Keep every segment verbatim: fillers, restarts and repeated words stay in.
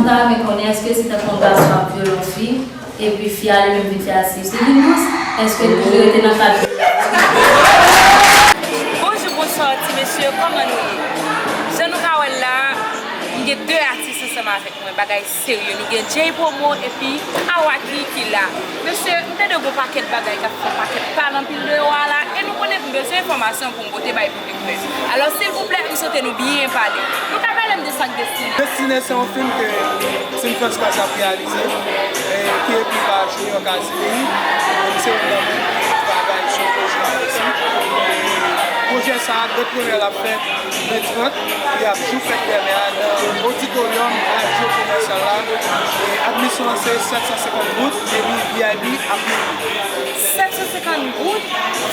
Nou ta renmen konnen èske se tankou yon gason ap vyole yon fi, epi fi a li menm vin fè asiz li vin dous, èske l toujou rete nan kad? Bonjou, bonswa, ti mesye, kòman nou ye? Jan nou ka wè l la, m gen de atis ansanm avèk mwen, bagay serye. Nou gen Jay Promo epi Awaki ki la. Mesye, m tande gon pakèt bagay k ap fè pakèt pale anpil deyò a la, e nou konnen m bezwen enfòmasyon pou m pote bay piblik mwen. Alò, silvouplè, m swete nou byen pale. Nou ka pale m de sa k Destine? Destine se yon fim ke Team First Class ap reyalize, e ki ekri pa Junior Casimir. E se yon granmoun ki travay sou pwojè a osi. E pwojè sa a, gran premyè l ap fèt le trant, y ap jou fèt dèmen an nan oditoryòm radyo komèsyal la. E admisyon an se sèt san senkant goud, epi V I P ap mil goud. Sèt san senkant goud,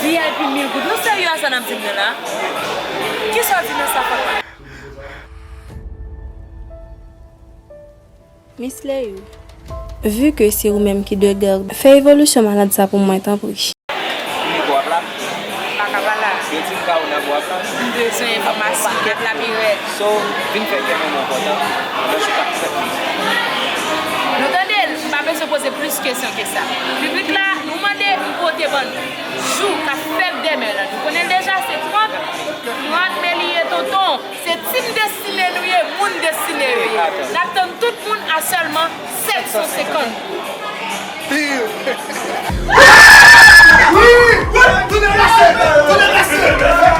V I P mil goud. Nou serye a sa n ap di m nan la? Kisa w di nan sa, papa? Miss Leyou, vu que se ou menm ki de gang, fè evolisyon malad sa pou mwen, tanpri. Vini pou w ap la? M pa ka pa la. Yo di m pa ou nan pou w ap la? M bezwen enfòmasyon, m ap la pi rèd. So, vin fè kè manman w kontan, pandan show t ap fèt li. Nou tande l, m pa bezwen poze plis kesyon ke sa. Piblik la, nou mande, m pote ban nou. Jou k ap fèt dèmen lan, nou konnen l deja, se trant, trant me li ye, tonton. Se Team Destine nou ye, moun Destine yo ye. N ap tann tout moun a sèlman sèt san senkant goud. Wi! Wi! Tounen pase! Tounen pase!